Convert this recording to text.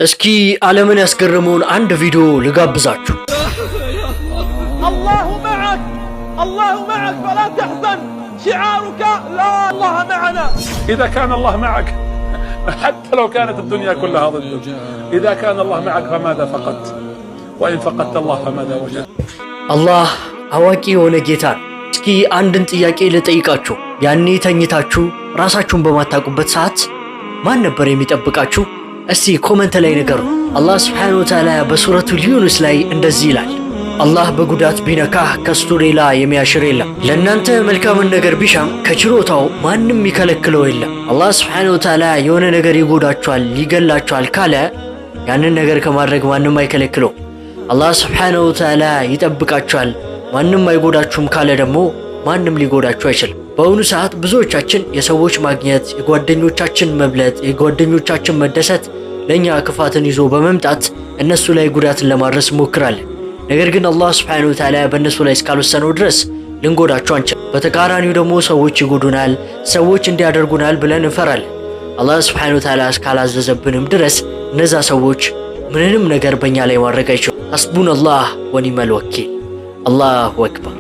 እስኪ ዓለምን ያስገረመውን አንድ ቪዲዮ ልጋብዛችሁ። الله معك، الله معك، فلا تحزن. شعارك لا الله معنا. إذا كان الله معك، حتى لو كانت الدنيا كلها ضدك، إذا كان الله معك فماذا فقدت؟ وإن فقدت الله فماذا وجدت؟ አላህ አዋቂ የሆነ ጌታ ነው። እስኪ አንድን ጥያቄ ልጠይቃችሁ። ያኔ ተኝታችሁ ራሳችሁን በማታውቁበት ሰዓት ማን ነበር የሚጠብቃችሁ? እስቲ comment ላይ ንገሩ። አላህ ስብሓነሁ ወተዓላ በሱረቱል ዩኑስ ላይ እንደዚህ ይላል፣ አላህ በጉዳት ቢነካህ ከሱ ሌላ የሚያሽር የለም። ለእናንተ መልካምን ነገር ቢሻም ከችሮታው ማንም የሚከለክለው የለም። አላህ ስብሓነሁ ወተዓላ የሆነ ነገር ይጎዳችኋል፣ ይገላችኋል ካለ ያንን ነገር ከማድረግ ማንም አይከለክለው። አላህ ስብሓነሁ ወተዓላ ይጠብቃችኋል፣ ማንም አይጎዳችሁም ካለ ደግሞ ማንም ሊጎዳችሁ አይችልም። በአሁኑ ሰዓት ብዙዎቻችን የሰዎች ማግኘት፣ የጓደኞቻችን መብለጥ፣ የጓደኞቻችን መደሰት ለእኛ ክፋትን ይዞ በመምጣት እነሱ ላይ ጉዳትን ለማድረስ እንሞክራለን። ነገር ግን አላህ ስብሓነሁ ወተዓላ በእነሱ ላይ እስካልወሰነው ድረስ ልንጎዳቸው አንችልም። በተቃራኒው ደግሞ ሰዎች ይጎዱናል፣ ሰዎች እንዲህ ያደርጉናል ብለን እንፈራለን። አላህ ስብሓነሁ ወተዓላ እስካላዘዘብንም ድረስ እነዛ ሰዎች ምንንም ነገር በእኛ ላይ ማድረግ አይችሉም። ሐስቡነላህ ወኒዕመል ወኪል። አላሁ አክበር።